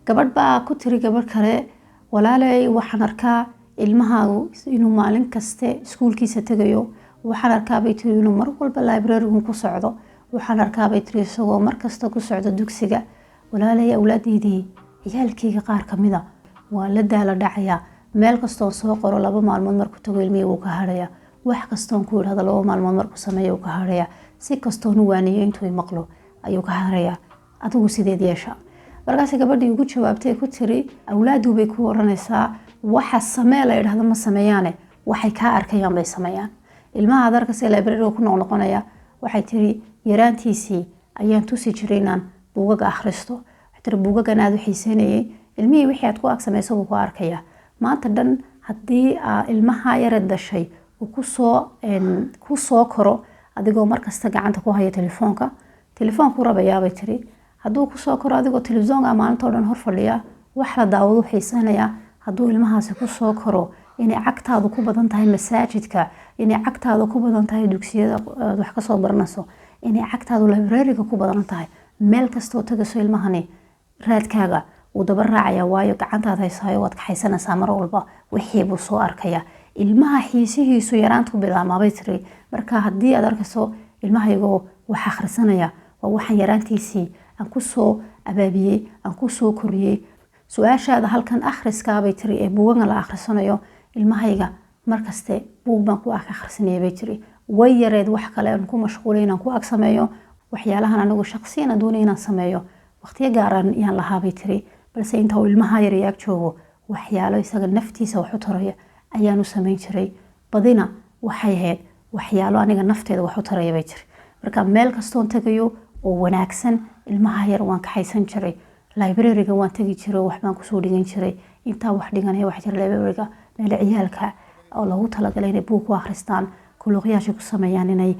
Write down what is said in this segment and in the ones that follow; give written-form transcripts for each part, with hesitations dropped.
Gabadh baa ku tiri gabadh kale: "Walaaley, waxaan arkaa ilmahaagu inuu maalin kaste iskuulkiisa tegayo. Waxaan arkaa," bay tiri, "inuu mar walba library-gu ku socdo. Waxaan arkaa," bay tiri, "isagoo mar kasta ku socdo dugsiga. Walaaley, awlaadeydii, ciyaalkayga qaar kamida waa la daala dhacayaa. Meel kastoon soo qoro, 2 maalmood markuu tago ilmihii wuu ka harhaya. Wax kastoon ku idhahdo, 2 maalmood markuu sameeyo wuu ka harhaya. Si kastoon u waaniyo, intuu maqlo ayuu ka harhaya. Adigu sideed yeesha?" Markaas gabadhii ugu jawaabtay, ku tiri: "Awlaadu," bay ku oranaysaa, "waxa samee la idhahdo ma sameeyaane, waxay kaa arkayaan bay sameeyaan. Ilmaha aad arkaysa library-ga ku noqnoqonaya," waxay tiri, "yaraantiisii ayaan tusi jiray inaan buugaga akhristo." Waxay tiri, "Buugagan aada u xiiseynayay. Ilmihii wixii aad ku ag samayso buu ku arkaya maanta dhan. Haddii ilmaha yare dashay uu kusoo koro adigoo markasta gacanta ku haya telefoonka, telefoonku rabayaa," bay tiri. "Hadduu kusoo koro adigoo telefisonka maalintoo dhan hor fadhiya, wax la daawado xiisanaya. Hadduu ilmahaasi kusoo koro inay cagtaadu ku badan tahay masaajidka, inay cagtaadu ku badan tahay dugsiyada aad wax kasoo baranayso, inay cagtaadu library-ga ku badan tahay, meel kastoo tagayso ilmahani raadkaaga wuu daba raacaya, waayo gacantaad haysaayo, waad kaxaysanaysaa mar walba, wixii buu soo arkaya. Ilmaha xiisihiisu yaraantu bilaamaabay tiri. Marka haddii aad arkayso ilmahaygoo wax akhrisanaya, waa waxaan yaraantiisii aan kusoo abaabiyey, aan kusoo koriyey. Su-aashaada halkan akhriskaabay tiri, ee buugagan la akhrisanayo, ilmahayga markaste buug baan ku ag akhrisanaya," bay tiri. "Way yareed wax kale aan ku mashquulay inaan ku ag sameeyo. Waxyaalahan anigu shaqsiyan aan doonaya inaan sameeyo waqtiyo gaaraan yaan lahaa," bay tiri, "balse inta uu ilmaha yar ag joogo, waxyaalo isaga naftiisa wax u taraya ayaan u sameyn jiray. Badina waxay ahayd waxyaalo aniga nafteeda wax u taraya," bay tiri. "Marka meel kastoon tagayo oo wanaagsan, ilmaha yar waan kaxaysan jiray. Library-ga waan tegi jiray oo waxbaan kusoo dhigan jiray. Intaa wax dhiganaya, waxaa jira library-ga meel ciyaalka oo loogu talagalay inay buug ku akhristaan, kuluuqyaasha ku sameeyaan, inay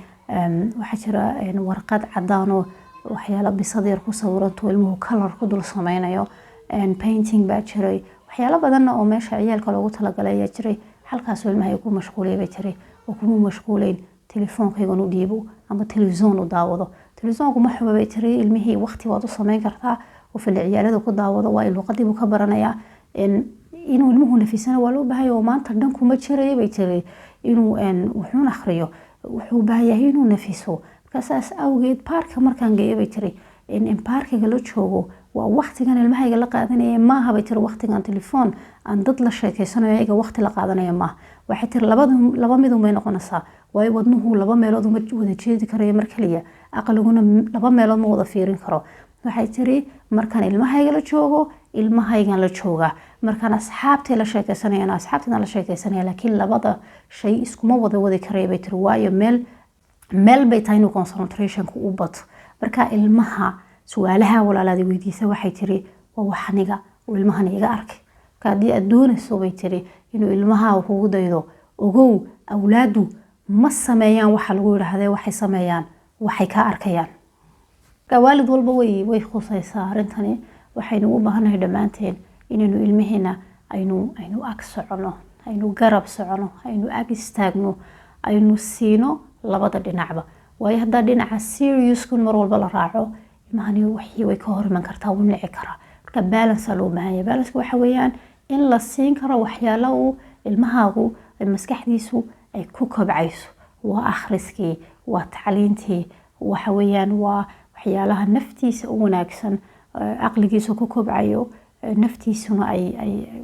waxaa jira warqad cadaan oo waxyaalo bisad yar ku sawiranto, ilmuhu color ku dul sameynayo, painting baa jiray, waxyaalo badanna oo meesha ciyaalka loogu talagalay ayaa jiray. Halkaasoo ilmaha ku mashquulay," bay jiray, "oo kuma mashquuleyn telefoonkaygan u dhiibo ama telefison u daawado. Telefisonku ma xuba," bay tiri, "ilmihii waqti waad u sameyn kartaa oo fili ciyaalada ku daawado, waa luqadii buu ka baranayaa. Inuu ilmuhu nafisana waa loo baahanya, oo maanta dhan kuma jiraya," bay tiri, "inuu wuxuun akhriyo. Wuxuu u baahan yahay inuu nafiso. Marka saas awgeed park-ka markaan geeyo," bay tiri, "in park-iga la joogo waa waqtigan ilmahayga la qaadanaya maaha," bay tiri, "waqtigan telefoon aan dad la sheekeysanayo, ayaga waqti la qaadanaya maaha." Waxay tiri, "Labadu laba midun bay noqonaysaa, waayo wadnuhu laba meelood uma wada jeedi karayo mar kaliya, aqliguna laba meelood ma wada fiirin karo." Waxay tiri, "Markaan ilmahayga la joogo, ilmahaygan la joogaa. Markaan asxaabtay la sheekeysanayana, asxaabtaydan la sheekeysanaya. Laakiin labada shay iskuma wada wadi karaya," bay tiri, "waayo meel meel bay tahay inuu concentration-ka u bato." Marka ilmaha su-aalaha walaalaada weydiisa, waxay tiri, "waa wax aniga uu ilmahan iga arkay. Marka haddii aad doonayso," bay tiri, "inuu ilmaha kugu daydo, ogow awlaadu ma sameeyaan waxa lagu yidhaahdee, waxay sameeyaan waxay ka arkayaan." Marka waalid walba way khusaysaa arrintani. Waxaynu u baahannahay dhammaanteen inaynu ilmaheena aynu ag socono, aynu garab socono, aynu ag istaagno, aynu siino labada dhinacba. Waayo haddaa dhinaca serious-kun mar walba la raaco, ilmahani wixii way ka hor iman kartaa, wuu nici karaa. Marka balance loo baahan yahay. Balance waxa weeyaan in la siin karo waxyaalo uu ilmahaagu maskaxdiisu ay ku kobcayso. Waa akhriskii, waa tacliintii, waxa weeyaan waa waxyaalaha naftiisa u wanaagsan, caqligiisa ku kobcayo, naftiisuna ay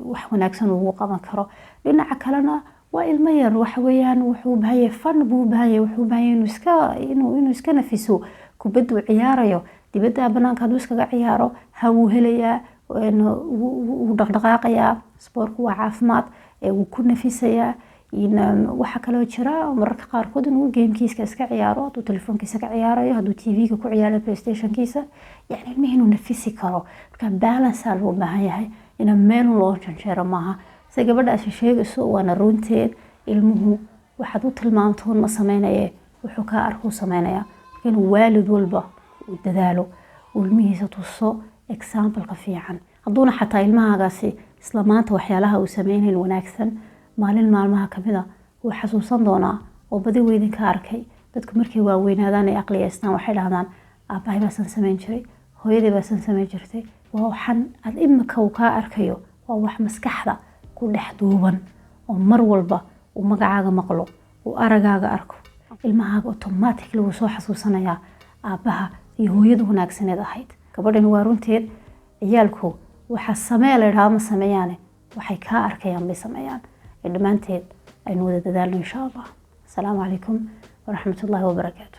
wax wanaagsan ugu qaban karo. Dhinaca kalena waa ilmo yar, waxa weeyaan wuxuu u baahan yahay fun buu u baahan yahay, wuxuu u baahan yahay inuu iska nafiso. Kubaddu ciyaarayo dibadda, banaanka hadduu iskaga ciyaaro, hawuu helayaa, wuu dhaqdhaqaaqayaa. Spoortku waa caafimaad, wuu ku nafisayaa. Waxaa kaloo jira mararka qaarkood inuu game-kiisa iska ciyaaro, hadduu telefoonkiisa ka ciyaarayo, hadduu TV-ga ku ciyaarayo, PlayStation-kiisa, yani ilmihi inuu nafisi karo. Marka balance loo baahan yahay, ina meel loo janjeero maaha. Se gabadhaasi sheegayso waana runteed. Ilmuhu waxaad u tilmaamtoon ma sameynaye, wuxuu kaa arkuu sameynaya. Marka inuu waalid walba uu dadaalo, uu ilmihiisa tuso example-ka fiican. Hadduuna xataa ilmahaagaasi isla maanta waxyaalaha uu sameynayn wanaagsan, maalin maalmaha kamida wuu xasuusan doonaa. Oo badi weydin ka arkay, dadku markay waaweynaadaan ay aqliyeystaan, waxay dhahdaan: "Aabbahay baasan sameyn jiray, hooyadii baasan sameyn jirtay." Waa waxan aad imika uu kaa arkayo, waa wax maskaxda ku dhex duuban oo mar walba uu magacaaga maqlo, uu aragaaga arko, ilmahaaga automatically wuu soo xasuusanayaa aabbaha iyo hooyada wanaagsaneed ahayd. Gabadhan waa runteed, ciyaalku waxa samee la idhaha ma sameeyaane, waxay kaa arkayaan bay sameeyaan. Ee dhammaanteed aynu wada dadaalno, insha Allah. Asalaamu calaykum waraxmatullaahi wabarakaatu.